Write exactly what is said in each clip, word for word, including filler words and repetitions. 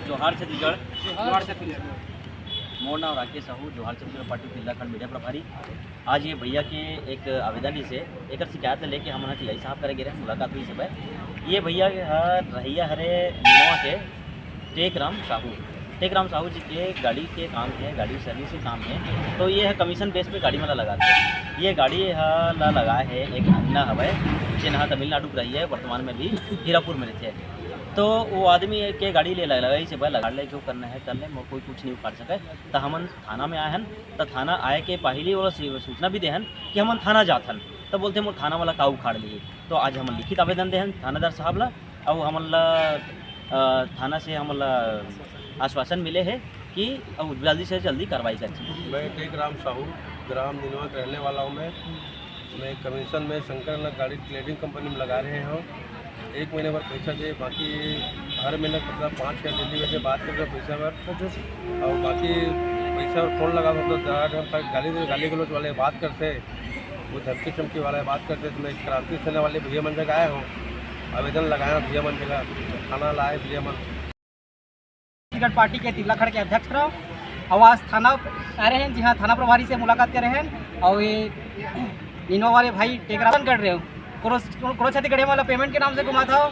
जोहार छत्तीसगढ़। जोहार छत्तीसगढ़। मोर नाम राकेश साहू, जोहार छत्तीसगढ़ पार्टी तिल्लाखंड मीडिया प्रभारी। आज ये भैया के एक आवेदन रिहिसे, एकर शिकायत ले लेके हमन ह टीआई साहब करा गे रहे, मुलाकात हुई सब। ये भैया ह रहइया हरे निनवा के टेकराम साहू। टेकराम साहू जी के गाड़ी के काम हे, गाड़ी सर्विस के काम हे, तो ये ह कमीशन बेस पे गाड़ी मन ला लगाथे। ये गाड़ी ह ला लगाए हे एक अंगना हवय, जेन ह तमिलनाडु के रहइया हे, वर्तमान में भी हीरापुर में रहिथे। तो वो आदमी के गाड़ी ले लगा, लगाई से भाई लगा ले, जो करना है कर ले, मोर कोई कुछ नहीं उखाड़ सके। तो हमन थाना में आए हन, तो थाना आए के पहली वो सू-, सूचना भी देहन कि हमन थाना जात हन। तो बोलथे, "मोर थाना वाला का उखाड़ लिही?" तो आज हमन लिखित आवेदन देहन थानेदार साहब ला, अउ हमन ला, अ, थाना से हमन ला आश्वासन मिले हे कि अब जल्दी से जल्दी कार्रवाई करही। मैं टेकराम साहू, ग्राम निनवा के रहने वाला हूँ मैं। मैं कमीशन में शंकर नगर गाड़ी क्लीनिंग कंपनी में लगा रहे हूँ। एक महीने भर पैसा दे, बाकी हर महीने मतलब पाँच हज़ार दिल्ली में से बात करके पैसा भर, और बाकी पैसा और फोन लगा, मतलब, गाली, गाली गलौज वाले बात करते, वो धमकी चमकी वाला बात करते। तो मैं क्रांति सेना वाले भैया मन जगह आया हूँ, आवेदन लगाया भैया मन जगह, थाना लाए भैया मन। छत्तीसगढ़ पार्टी के तिल्लाखंड के अध्यक्ष रहो, अउ आज थाना आ रहे हैं, जी हाँ, थाना प्रभारी से मुलाकात करे हैं। अउ ये निनवा वाले भाई टेकराम कर रहे हो, कोनो, कोनो, कोनो छत्तीसगढ़िया वाला पेमेंट के नाम से घुमात हो,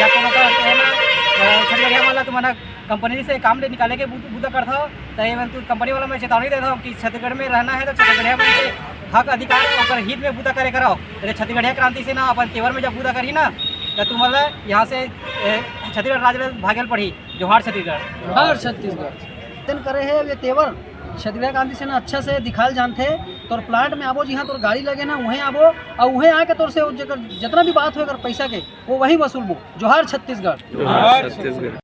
या कोनो का, कोनो, अ, छत्तीसगढ़िया वाला तुम्हारा कंपनी से काम ले निकाले के बू-, बूता करत हो, तो ये तू कंपनी वाला मैं चेतावनी देता हूँ कि छत्तीसगढ़ में रहना है तो छत्तीसगढ़िया मन के हक अधिकार ओकर हित में बूता करे करो। अरे छत्तीसगढ़िया क्रांति सेना अपन तेवर में जब बूता करही ना, तो तुम्हारा यहाँ से, ए, छत्तीसगढ़ राज्य में भागल पड़ी। जोहार छत्तीसगढ़। जोहार छत्तीसगढ़। आवेदन करे हे, ये तेवर छत्तीसगढ़ क्रांति सेना अच्छा से दिखाल जानथे। तोर प्लांट में आबो, जिहाँ तोर गाड़ी लगे ना, उहें आबो, अउ उहें आके तोर से जेकर जितना भी बात हो, अगर पैसा के, वो वहीं वसूलबो। जोहार छत्तीसगढ़। जोहार छत्तीसगढ़।